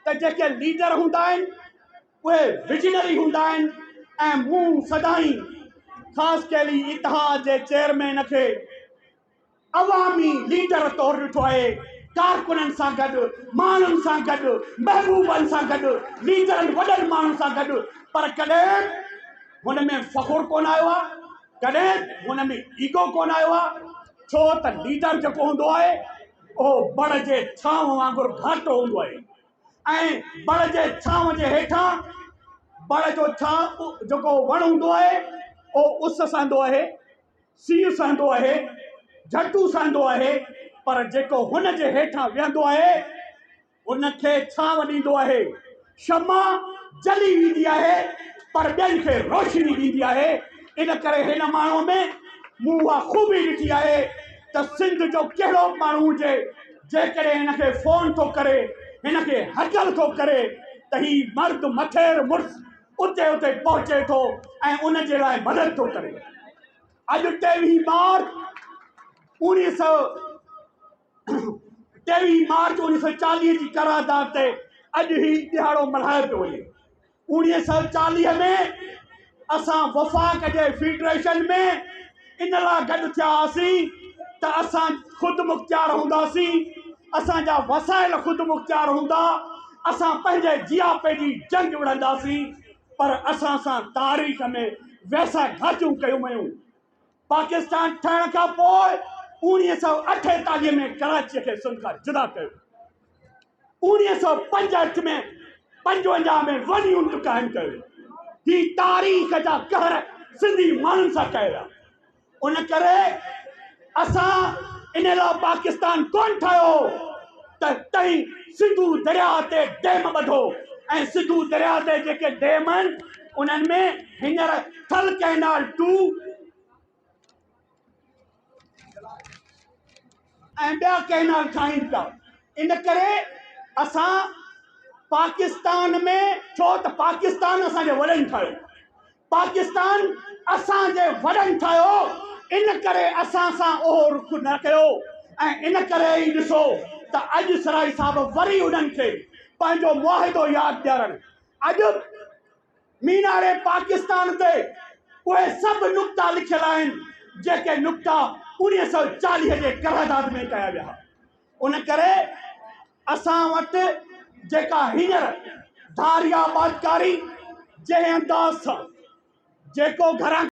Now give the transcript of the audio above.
ته جيڪي ليڊر هوندا آهن اهي وزنري هوندا آهن ۽ مون سدائين خاصخيلي اتحاد جي چيئرمين کي عوامي ليڊر طور ڏٺو آهي، ڪارڪنن سان گڏ، ماڻهن سان گڏ، محبوبن سان گڏ، ليڊرن وڏن ماڻهن سان گڏ، پر ڪڏهن به هن ۾ فخر ڪونه آيو آهي، ڪڏهن به هن ۾ ايگو ڪونه آيو آهي، ڇو ته ليڊر جيڪو هوندو آهي اهو بڙ جي ڇانو وانگر گهاٽو هوندو آهي ۽ بڙ جي ڇانو جي هيٺان بڙ جو ڇانو جيڪو وڻ هوندو آهي اهو اس سهندو آهي. سيء سهندو آهي، جهٽو سهندو آهي، پر جيڪو هن جي هيٺان ويهندو آهي، ان کي ڇانو ڏيندو آهي. شمع جلي ويندي آهي، پر ٻين کي روشني ڏيندي آهي. ان ڪري هن ماڻهوء ۾ مون اها خوبي ڏٺي آهي ته سنڌ جو ڪهڙو به ماڻهو هجي، جيڪڏهن هن کي فون ٿو ڪري، هن کي هڪل ٿو ڪري ته هي مرد مٿير مڙس اتي اتي پهچي ٿو ۽ ان جي لاء مدد ٿو ڪري. اڄ ٽيويهه مارچ اوڻيهه سو ٽيويهه مارچ اوڻيهه سو چاليهه جي قرارداد تي اڄ هي ڏهاڙو ملهايو پيو وڃي. 1940 ۾ اسان وفاق جي فيڊريشن ۾ ان لاء گڏ ٿيا هئاسين ته اسان خود مختيار هونداسين، اسان جا وسائل خود مختيار هوندا، اسان پنهنجي جياپي جي جنگ وڙهنداسين، پر اسان سان تاريخ ۾ ويساهه گهاتيون ڪيون ويون. پاڪستان ٺهڻ کان پوء 1948 ۾ ڪراچيء کي سنڌ کان جدا ڪيو. 1965 ۾ 55 ۾ ون يونٽ قائم ڪيو ويو. هي تاريخ جا قهر سنڌي ماڻهن سان ڪيا ويا. ان ڪري اسان ان لاء پاڪستان ڪونه ٺاهيو هو ته تئين سنڌو درياهه تي ڊيم ٻڌو ۽ سنڌو درياهه تي جيڪي ڊيم آهن انهن ۾ هينئر ٿل ڪئنال ٽو ۽ ٻيا ڪئنال ٺاهين پيا. ان ڪري اسان پاڪستان ۾ ڇو ته پاڪستان اسان جي وڏن ٺاهيو، پاڪستان اسان جي وڏن ٺاهيو، ان ڪري اسان سان اهو رخ نه ڪيو ۽ ان ڪري ئي ڏسو ته اڄ سرائي صاحب وري انهن کي پنهنجو معاهدو ياد ڏيارڻ اڄ مينار پاڪستان تي اهي سڀ نقطا لکيل آهن جيڪي نقطا 1940 جي قرارداد ۾ ڪيا ويا ها. ان ڪري اسان وٽ جيڪا هينئر ڌاري آبادڪاري جنهن انداز سان جيڪو گهران.